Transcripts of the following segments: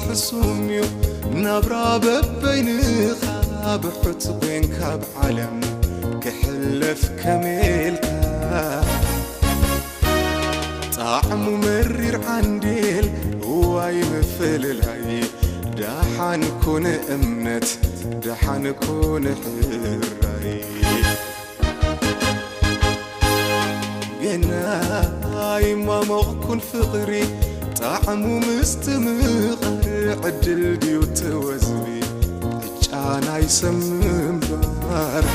ሕሱም እዩ ናብራ በበይንኻ ብሑት ኮይንካ ኣብ ዓለም ክሕለፍ ከመይ ኢልካ ጣዕሙ መሪር ዓንዴል እዋይ ምፍልላይ ደሓን ኮነ እምነት ደሓን ኮነ ሕራይ ገና ኣይማሞቕኩን ፍቕሪ ጣዕሙ ምስትምቓር ዕድል ድዩ ተወዝቢ ዕጫ ናይ ሰብ ምንባር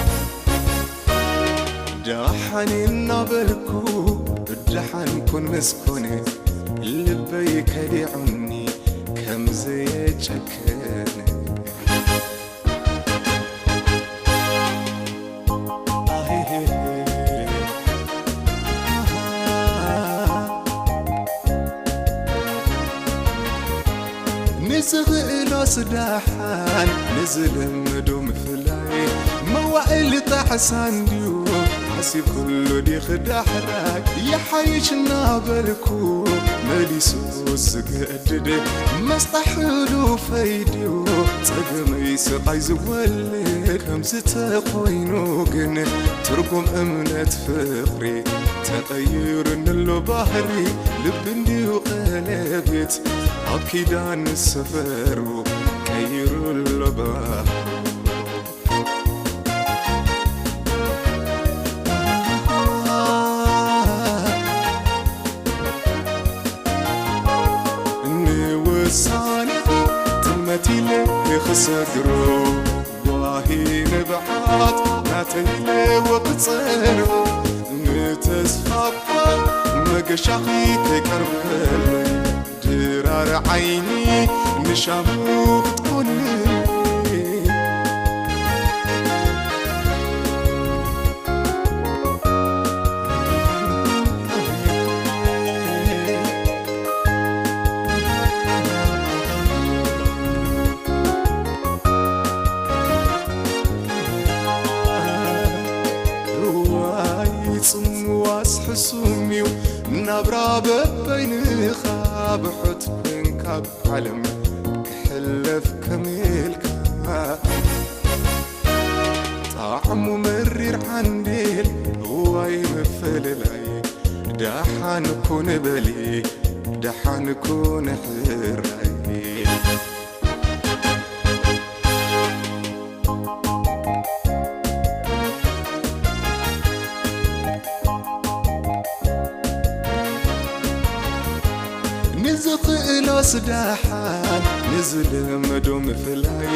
ደሓን እናበልኩ ደሓን ኩን ምስ ኮነ ልበይ ከዲዑኒ ከም ዘየጨከነ ንዝኽእሎስ ደሓን ንዝልምዶ ምፍላይ መዋእል ጣዕሳ እንድዩ ሓሲብ ኩሉ ዲኽ ዳሕራይ ይሓይሽ እናበልኩ መሊሱ ዝገድድ መስጣሕ ሕሉፈይ ድዩ ጸገመይ ስቓይ ዝወልድ ከም ዝተኾይኑ ግን ትርጉም እምነት ፍቕሪ ተቐይሩ እንሎ ባህሪ ልቢ እንድዩ ቀለቤት ኣብ ኪዳን ሰፈሩ ቀይሩ ኣሎ ባህሪ ንውሳኔኺ ጥመት ኢለ ክሰግሮ ጓሂ ንብዓት ናተይ ኢለ ወቅጸሮ ንተስፋ እኳ መገሻኺ ከይቀርበለይ ድራር ዓይኒ ንሻሙ ክትኮኒ ርዋይ ጽምዋስ ሕሱም እዩ ናብራ በበይንኻ ብሑት ኮይንካ ዓለም ክሕለፍ ከመልካ ጣዕሙ መሪር ዓንዴል እዋይ ምፍልላይ ደሓን ኩን በሊ ደሓን ኩን ሕራይ ንዝኽእሎስ ደሓን ንዝልመዶ ምፍላይ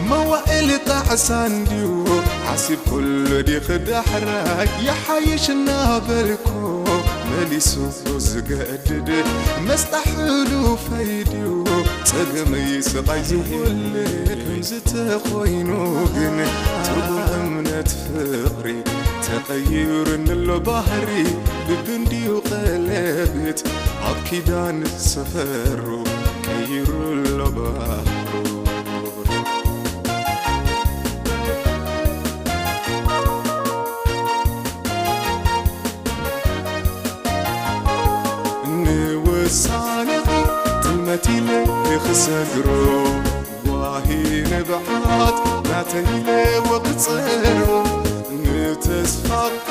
መዋእል ጣዕሳ እንድዩ ሓሲብ ኩሉ ዲኽ ዳሕራይ ይሓይሽ እናበልኩ መሊሱ ዝገድድ መስጣ ሕሉፈይ ድዩ ጸገመይ ስቓይ ዝውልድ ከምዚ ተኾይኑ ግን ትርጉም እምነት ፍቕሪ ተቐይሩ እንሎ ባህሪ ልቢ እንድዩ ቀለቤት ኣብ ኪዳን ሰፈሩ ቀይሩ ኣሎ ባህሩ ንውሳኔኺ ጥመት ኢለ ክሰግሮ ጓሂ ንብዓት ናተይ ኢለ ወቅጽሮ ንተስፋ እኳ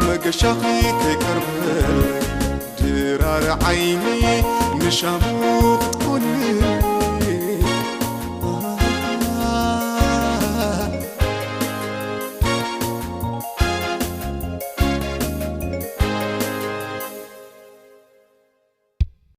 መገሻኺ ከይቀርበለይ ድራር ዓይኒ ንሻሙ ክትኮኒ